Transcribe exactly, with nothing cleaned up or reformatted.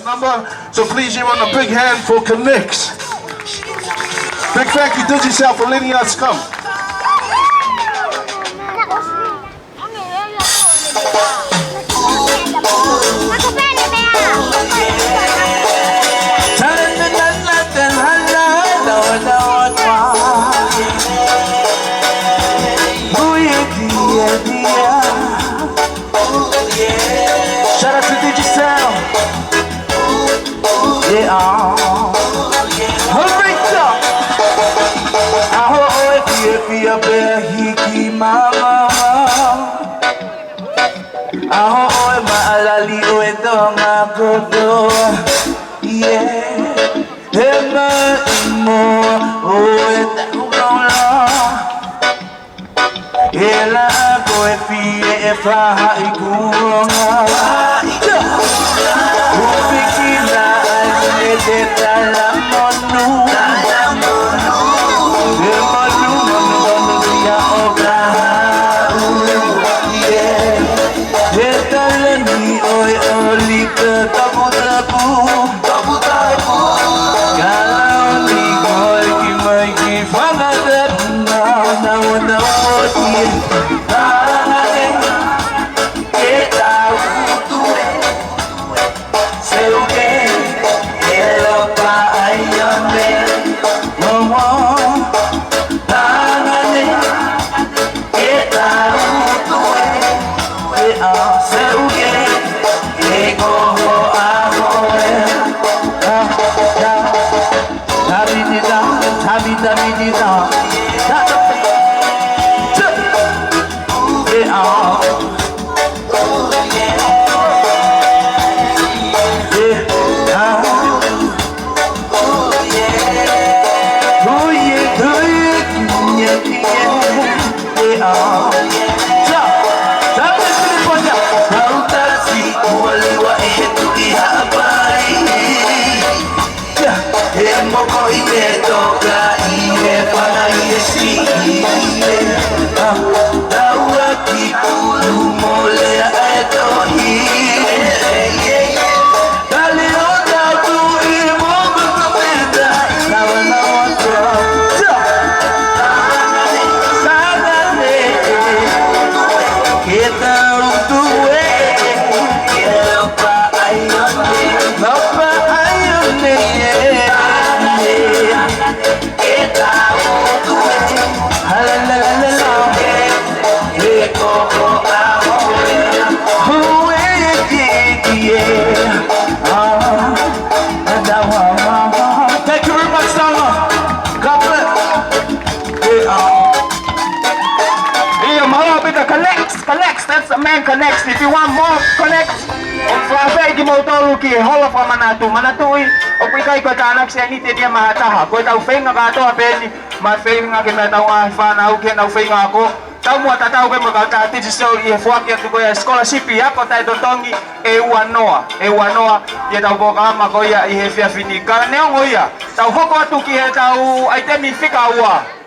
Number, so please give on a big hand for Connects. Big thank you, Digicel, for letting us come. Shout out to Digicel. Yeah. Hurry up. ʻAho ʻo e fiefia pea hiki māmā. ʻAho ʻo e maʻalali ʻo e Tonga kotoa. Yeah. He maʻimoa ʻo e taʻu kaula. ʻE laʻā ko e fie ʻe fahaʻi kuonga. Upiki na ai e te tala monu. Te monu monu monu ia ʻo ka haʻu. Yeah. He tala ni ʻo e ʻoli ka tapu tapu. Tapu tapu. Ka lau ni ko e ki mai ki fanga te na na na oti. Tala ni ke tau tue. Seuke, e lopa ai ame. Momo, tala ni. Ke tau tue, tue ʻa seuke, e koho ʻa hoe. Ta, ta, ta mi ni ta, ta mi, ta mi ni ta. Ta, ta, ta, tue ʻa. Yeah, ʻa. Thank you very much, Tonga. God bless. Yeah. ʻIo, mālō ʻaupito, Connects, Connects, that's the man, Connects. If you want more Connects, ʻoku fakaafeʻi kimoutolu ki he holo fakamanatu. Manatuʻi, ʻoku ʻikai ko e tānaki sēniti eni ia maʻa ha taha. Ko ʻetau feinga kātoa pē eni, mo e feinga ke meʻa ʻetau ngaahi fānau ke nau feinga ako. Taumuʻa tatau pē mo e kautaha Digicel ʻi he foaki atu ko ia e scholarship ako taʻetotongi ʻe ua noa, ʻe ua noa, ʻi heʻetau polokalama ko ia ʻi he efiafi ni. Ka neongo ia, tau hoko atu ki heʻetau ʻaitemi fika ua.